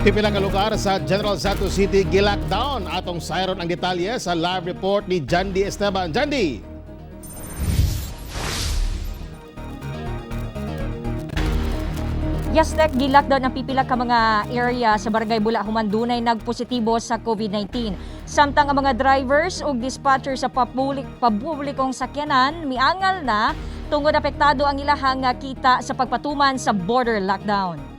Pipila ka lugar sa General Santos City gilockdown. Atong sayron ang detalye sa live report ni Jandy Esteban. Jandy! Yes, Tek, gi-lockdown ang pipila ka mga area sa Barangay Bula human dunay nagpositibo sa COVID-19. Samtang ang mga drivers ug dispatcher sa papublikong sakyanan miangal na tungod apektado ang ilahang kita sa pagpatuman sa border lockdown.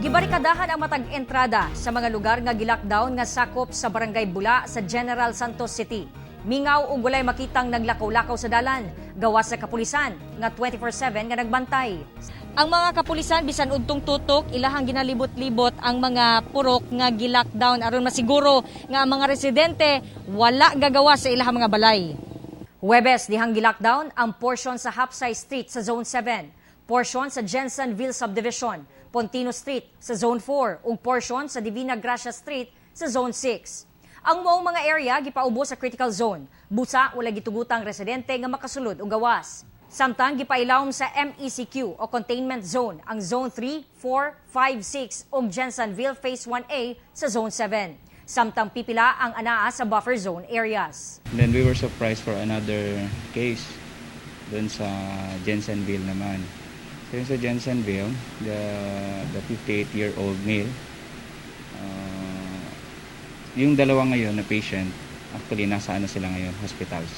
Gibarikadahan ang matag entrada sa mga lugar nga gilockdown nga sakop sa Barangay Bula sa General Santos City. Mingaw ug walay makitang naglakaw-lakaw sa dalan, gawas sa kapulisan nga 24/7 nga nagbantay. Ang mga kapulisan bisan udtong tutok ilahang ginalibot-libot ang mga purok nga gilockdown aron masiguro nga ang mga residente wala gagawa sa ilahang mga balay. Huwebes, dihang gilockdown ang portion sa Hapsay Street sa Zone 7, portion sa Jensenville Subdivision, Pontino Street sa Zone 4 ug portion sa Divina Gracia Street sa Zone 6. Ang maong mga area gipaubo sa critical zone. Busa wala gitugutang residente nga makasulod og gawas. Samtang gipailawom sa MECQ o containment zone ang Zone 3, 4, 5, 6 ug Jensenville Phase 1A sa Zone 7. Samtang pipila ang anaa sa buffer zone areas. And then we were surprised for another case doon sa Jensenville naman. So yung sa Jensenville, the 58-year-old male, yung dalawa ngayon na patient, actually nasa ano sila ngayon, hospitals.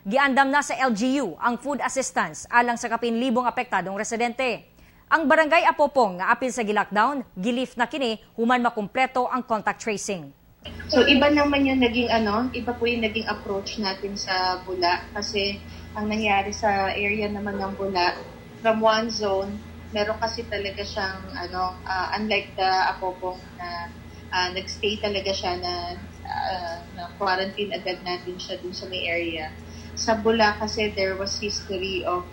Giandam na sa LGU ang food assistance alang sa kapin libong apektadong residente. Ang Barangay Apopong nga apil sa gilockdown, gilift na kini human makumpleto ang contact tracing. So iba naman yung naging ano, iba po yung naging approach natin sa Bula kasi ang nangyari sa area naman ng Bula, from one zone, meron kasi talaga siyang ano, unlike the Apopong na nagstay talaga siya na quarantine agad natin siya dun sa may area. Sa Bula kasi there was history of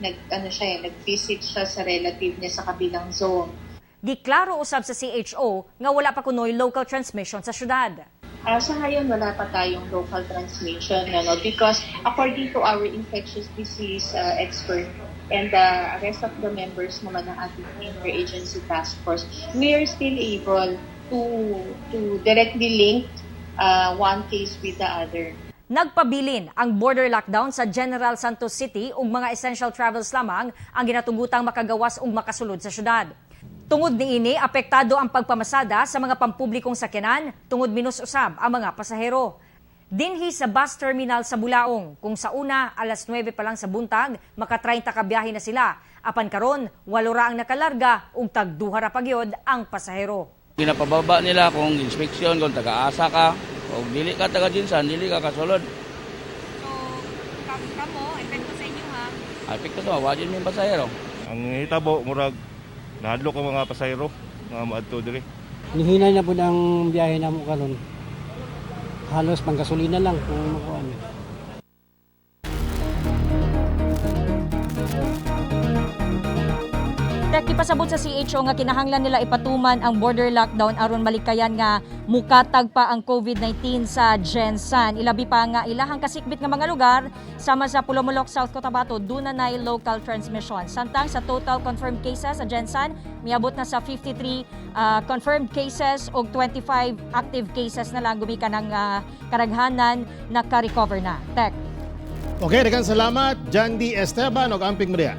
nag ano siya eh, nag-visit siya sa relative niya sa kabilang zone. Giklaro usab sa CHO nga wala pa kunoy local transmission sa syudad. Sa ngayon, wala pa tayong local transmission, ano, because according to our infectious disease expert and the rest of the members naman ng ating interagency task force, we are still able to directly link one case with the other. Nagpabilin ang border lockdown sa General Santos City ug mga essential travels lamang ang ginatugutang makagawas ug makasulod sa syudad. Tungod niini, apektado ang pagpamasada sa mga pampublikong sakyanan tungod minus usab ang mga pasahero. Dinhi sa bus terminal sa Bulaong, kung sa una alas 9 pa lang sa buntag, maka 30 ka biyahe na sila. Apan karon, 8 ra ang nakalarga ug tagduha ra pa gyud ang pasahero. Ginapababa nila kung inspection, kung taga-asa ka, o dili ka taga GenSan, dili ka kasulod. So, kamo, epekto sa inyo ha? Epekto sa wajin yung pasahero. Ang hitabo murag nahadlok ang mga pasahero nga maadto diri. Nihinay na po ang biyahe namo karon. Halos panggasolina lang kung makuha niyo. Tek, ipasabot sa CHO nga kinahanglan nila ipatuman ang border lockdown aron malikayan nga mukatag pa ang COVID-19 sa GenSan. Ilabi pa nga ilahang kasikbit nga mga lugar sama sa Polomolok, South Cotabato, duna nay local transmission. Samtang sa total confirmed cases sa GenSan, miabot na sa 53 confirmed cases og 25 active cases na lang gumikan ng karaghanan naka-recover na. Tek. Okay, daghang salamat, Jandy Esteban og amping Maria.